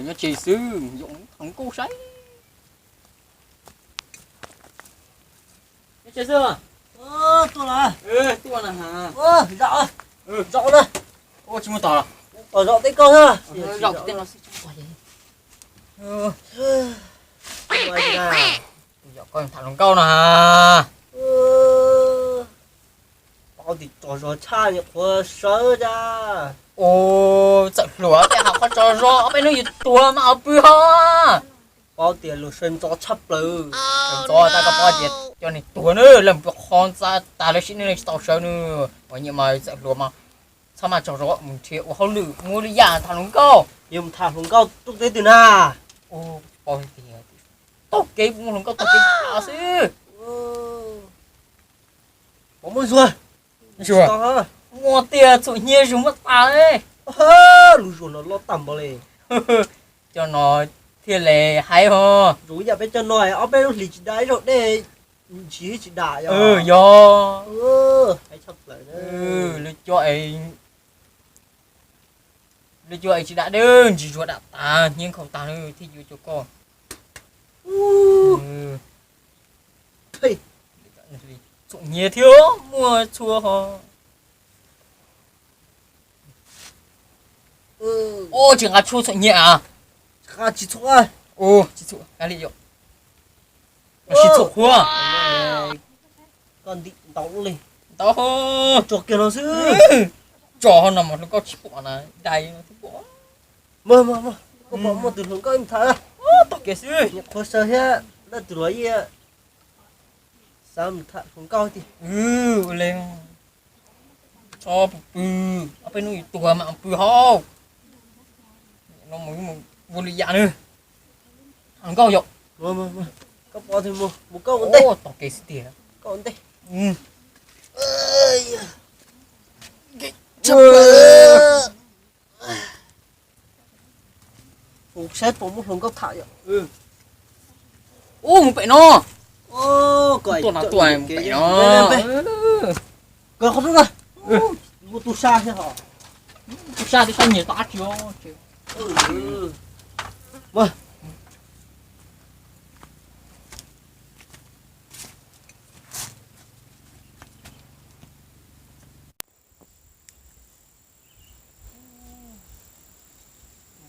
Nyob tsev xwb, yog tham hluas nkauj saib. Nyob tsev xwb. Tuaj los. Tuaj na. Zaum, zaum na. Ua tsis muaj tos los? Tos zaum teb koj na. Zaum teb no xwb. Yog koj tham hluas nkauj no ha. Paub tias tsaug zog tshaj nyuam qhuav sawv cas. Ua, txawm hluas tias hais qhov tsaug zog ob peb hnub yus tuag mas ua pw ho. Paub tias luag sawv ntxov tshaj plaws. Sawv ntxov tas koj paub tias cov neeg tuag na, leej pw qhov ntxa tas lawv sim neej tsis tau sawv na. Ua nyiam mas txawm hluas mas txhob maj tsaug zog, mus nrhiav ua hauj lwm muaj lwm yam tham hluas nkauj. Yog mus tham hluas nkauj tuaj teb twg na? Ua, paub tias taug kev, mus hluas nkauj taug kev tas xwb. Pom muaj zuag. Muaj tias txhuam hniav zuag muab tas li. Lub zuag no loj tag npaum li. Cov no thiaj li haib ho. Zoo ib yam peb cov no ob peb lub hlis tsis dam ib zaug dej, ntsis tsis dam yog. Yog. Haib tshaj plaws. Lub cuab, lub cuab es tsis dam dej, ntsis zuag dam tas, hniav nkhaus tag li thiaj yuav cov koj. Txhuam hniav thiab muaj txhua ho. Ua, tsis nqa tshuaj txhuam hniav a? Nqa tsis txhuam. Ua, tsis txhuam, nqa li yom. Tsis txhuam qhuav. Koj ntim ntau li. Ntau. Tso kiag no xwb. Tso no mas hluas nkauj tsis pom na, dai no twb pom. Muaj, muaj, muaj, koj pom muaj tus hluas nkauj ib tham. Tog kev xwb. Nyuam qhuav sawv thiab, leej twg los yeej xav mus tham hluas nkauj tiag. Ua li, tso pw pw, ob peb hnub yus tuag mas pw hauv. No mus mus ua lwm yam na. Hluas nkauj yom. Koj pom tias mus, mus koj ua ntej. Tog kev xwb tiag. Koj ua ntej. Mus saib puas muaj hluas nkauj tham yom. Ub, mus pem no. Tuaj no tuaj mus pem no. Koj qhov rub na. Muaj tub sab thiab ho. Tub sab twb sab nyias tau dab tsi os.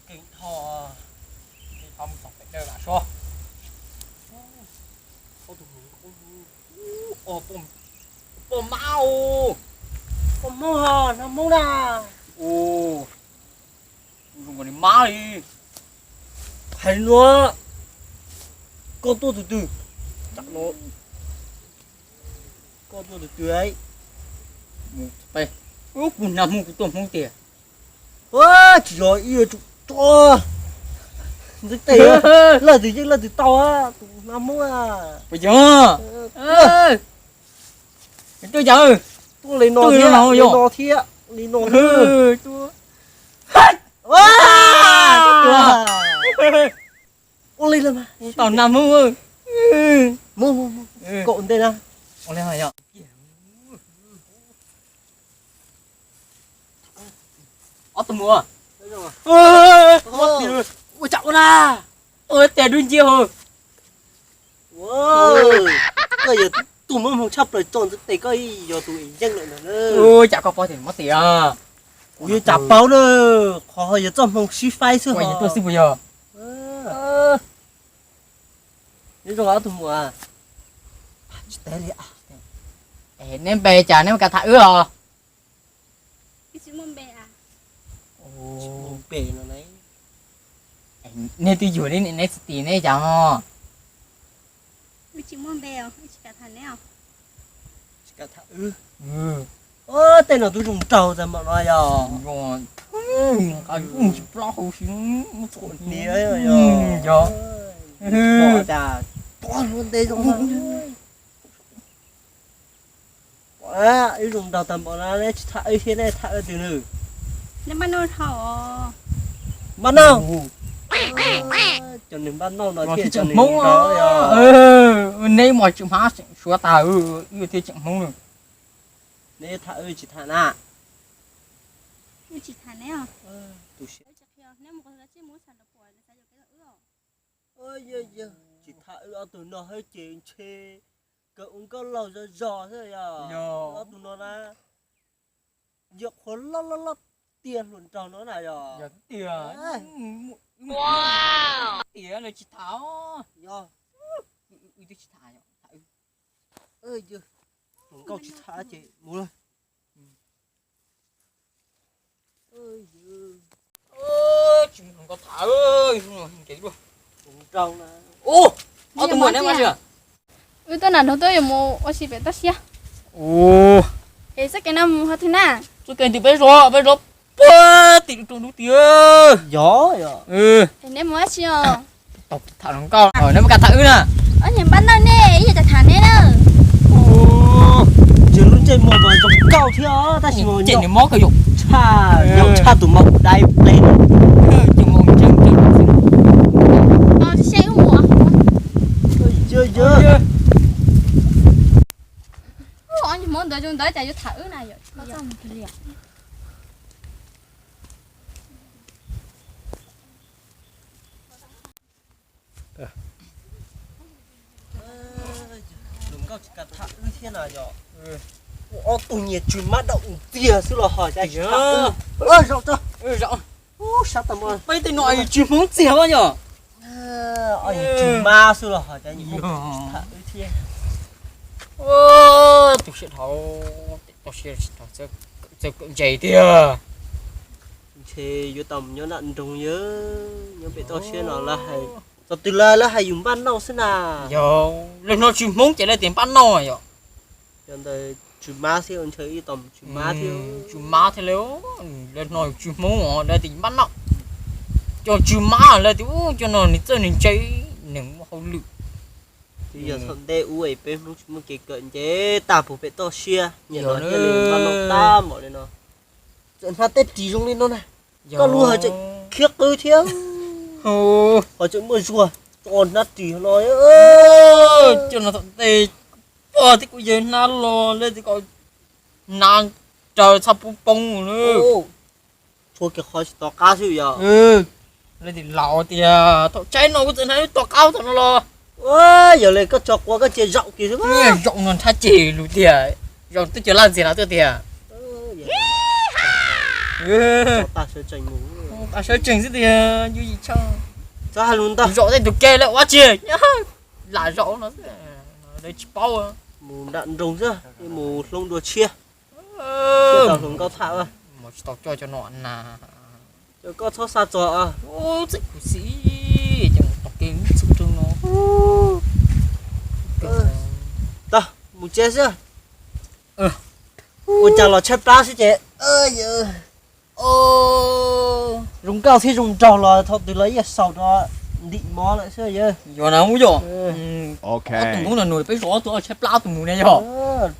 Keej dhau, keej dhau mus tom pem dawb lam sua. Pom mab os. Pom mab os, nag hmoob na. Ua, zoo nkaus li mab li. Hais li no, koj tuaj tus twg? Koj tuaj tus twg? Kuv nag hmoob kuv tuaj hmoob tiag. Tsis yog ib yuav tsum tso ntxeev tes, lawj twg yeej lawj twg tau tus nag hmoob. Puas yog? Tuaj cas? Tuaj li no thiab, li no thiab, li no thiab. Ua li los mas. Tau nag hmoob. Mus, mus, mus. Koj ua ntej na. Ob tug mus. Ua cas ua na. Ua tias dub nciab hos. Koj yog tus muaj hmoo tshaj plaws, tso ntxeev tes koj yog tus yeej lawm ntag. Cas koj paub tias muab tias. Kuv yuav cas paub na, qhov ho yog txoj hmoo sib faib xwb ho. Tuaj xwb puas yog? Neb zoo ob tug mus. Tsis teb li. Neb npe cas neb mus kav tham wb os? Neb twb yuag li neb tsis tim neb cas ho. Tsis kav tham wb. Tej no twb zoo nraug tas npaum no yog. Tsis plaub hau si, muab txhuam hniav yog. Pom tas, pom hluav ntev zoo. Pom wb zoo nraug tas npaum no neb tsis tham wb thiab neb tham wb twg nws. Neb npaj noj dhau. Npaj noj. Cov nws npaj noj no thiaj tseem hmoob. Neb mas tseem hmab suav tas, wb thiaj tseem hmoob nws. Neb tham wb tsis tham na. Wb tsis tham neb os. Yog, tsis tham wb ob tug no hab ces ntshe kawg ua nkauj laug zog zog xwb yog. Ob tug no na, yog qhuav loj loj loj tiag hluas nraug no na yog. Tiag, tiag tsis tham. Yog, wb twb tsis tham, tham wb. Hluas nkauj tsis tham ces mus lawm. Tsis mus hluas nkauj tham. Ub, ob tug muam neb ua si. Wb tuaj nram nroog tuaj yuav mus ua si pem toj siab. Es txoj kev no mus qhov twg na? Txoj kev ntawm peb zov, peb zov puag tim roob dub tiag. Yog, yog. Es neb mus ua si os? Tau tham hluas nkauj, neb muab kav tham wb na. Ob niag npab ntaj nej, ib yam cas tham neb na. Ces lub ntsej muag mas zoo nkauj thiab tab sis mas nws mob kawg yom. Tshaj, nws tshaj tus maum dai pleb. Ob niag hmoob ntawd zoo ntawd cas yuav tham wb na yom. Hluas nkauj tsis kam tham wb thiab na yom. Ua ob tug nyias tsw mab daum tiag xwb los ho cas tsis tham wb. Zaum tso. Ub, sab tag mas peb tej no tsw hmoob txiag yom. Tsw mab xwb los ho cas tsis tham wb thiab. Tus siab dhau, toj siab txawj kawm ntses tiag. Ntshe yuav tau mus nyob nram nroog yog, nyob pem toj siab no lawv hais, txog twg lawv hais yus npaj noj xwb na. Yog, lawv no tsw hmoob ces lawv tias npaj noj yom. Cov ntawd tsw mab xwb, ntshe ib tau tsw mab thiab. Tsw mab thiab li, lawv no tsw hmoob os lawv tias npaj noj. Cov tsw mab lawv tias ub cov no nws txawj nws ntse, nws muaj hauj lwm. Yog thaum ntej ub es peb hmoob tsis muaj kev kawm ntses tag puag pem toj siab, nyiam no thiaj li npaj noj tag npaum li no. Txawm hnav tej ris zoo li no na, koj lub hais tseem khiab qwb thiab, ho tseem muaj zuag tso hnab ris no. Cov no thaum ntej pog thiab kuv yawg hnav los lawv tias kom hnav raws txhaj pub poob na. Tshuav kiag qhov tsis to qab xwb yog. Lawv tias laus tias thaum tsaib no kuv txawm hnav lub to qab thaum no los. Yog li koj tso quav koj cia zaum kiag xwb. Zaum no nrhab ceg lus tiag, zaum twb cov laj ntxiag no tuaj tiag. Tag sawv tsees xwb tiag, yuav yim tshaj. Txhob hais lus ntau, zaum tej tus ke lawv ua tsi, lam zaum no xwb, lawv tsis paub. Mus nram nroog xwb, mus hloov dua tshiab. Tau hluas nkauj tham, mus tsis tau coj cov no na. Cov koj txhob xa txog. Txawm kuv xis, cov tom ke txhum rau no. Tau, mus tsev xwb. Ua cas los tshaib plab xwb ces. Zoo nkauj thiab zoo nraug los thaum twg los yeej xaus rau ntim mov lawm xwb yog. Yog na ub yog. Ob tug hmoob no nws peb zov ob tug tshaib plab ob tug mus ne yog.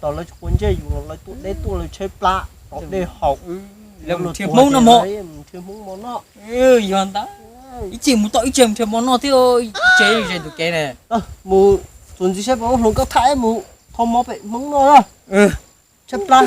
Tau lawv tsis quav ntsej yus los lawv tuaj deb tuaj lawv tshaib plab tom dej haus. Lawv mus nrhiav hmoob no mog. Mus nrhiav hmoob mov noj. Yog ntag. Ib tsam mus tom ib tsam mus nrhiav mov noj thiab, ib tsam ze tus kev ne. Mus txuas ntxiv saib puas muaj hluas nkauj tham mus thau mov pem hmoob noj na. Tshaib plab.